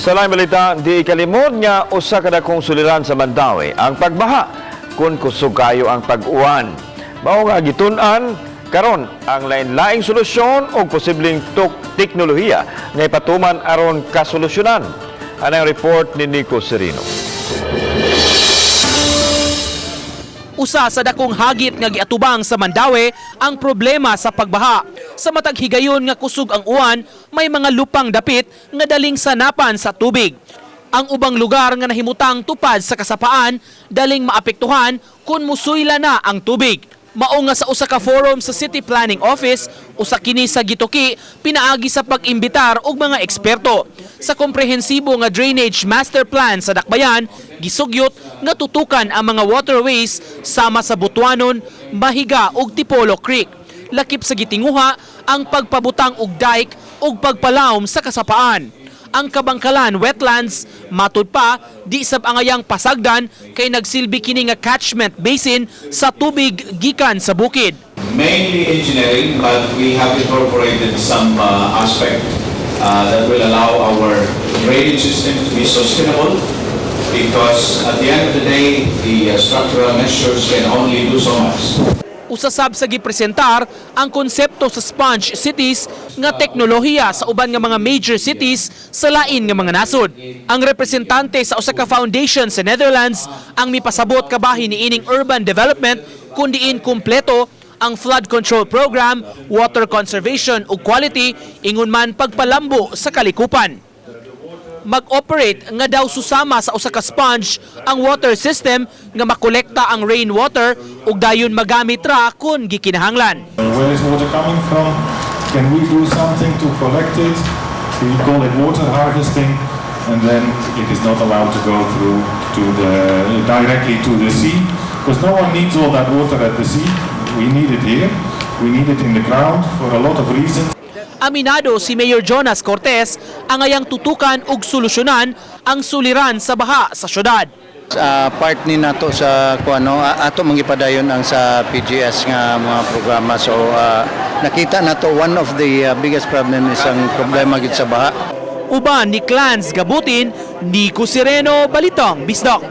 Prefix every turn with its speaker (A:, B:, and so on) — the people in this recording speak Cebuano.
A: Sa laing balita, di ikalimod nga usa ka dakong suliran sa Mandaue ang pagbaha kung kusog kayo ang pag-uwan. Mao nga gitun-an karon ang lain-laing solusyon o posibleng teknolohiya nga ipatuman aron kasolusyonan. Anang report ni Nico Serino.
B: Usa sa dakong hagit nga giatubang sa Mandaue ang problema sa pagbaha. Sa matag higayon nga kusog ang uwan, may mga lupang dapit nga daling sanapan sa tubig. Ang ubang lugar nga nahimutang tupad sa kasapaan, daling maapektuhan kung musuyla na ang tubig. Mao nga sa usa ka forum sa City Planning Office, usa kini sa gituki pinaagi sa pag-imbitar og mga eksperto. Sa komprehensibo nga drainage master plan sa Dakbayan, gisugyot nga tutukan ang mga waterways sama sa Butuanon, Mahiga ug Tipolo Creek. Lakip sa gitinguha ang pagpabutang og dike ug pagpalawom sa kasapaan. Ang Kabangkalan wetlands, matud pa, di sab angayang pasagdan kay nagsilbi kini nga catchment basin sa tubig gikan sa bukid.
C: Mainly engineering, but we have incorporated some aspect that will allow our drainage system to be sustainable because at the end of the day, the structural measures can only do so much.
B: Usasab sa gipresentar ang konsepto sa sponge cities nga teknolohiya sa uban nga mga major cities sa lain nga mga nasod. Ang representante sa usa ka foundation sa Netherlands ang mipasabot kabahin niining urban development kun diin kumpleto ang flood control program, water conservation ug quality, ingon man pagpalambo sa kalikupan. Mag-operate nga daw susama sa usa ka sponge ang water system nga makolekta ang rainwater ug dayon magamit ra kun gikinahanglan.
D: Where is water coming from? Can we do something to collect it? We call it water harvesting, and then it is not allowed to go through to the directly to the sea, because no one needs all that water at the sea. We need it here. We need it in the ground for a lot of reasons.
B: Aminado si Mayor Jonas Cortez angayang tutukan ug solusyonan ang suliran sa baha sa syudad.
E: Part ni nato sa kuano, ato mangipadayon ang sa PGS nga mga programa, so nakita nato one of the biggest problem is ang problema gid sa baha.
B: Uban ni Clans Gabutin, Nico Sereno, Balitang Bisdak.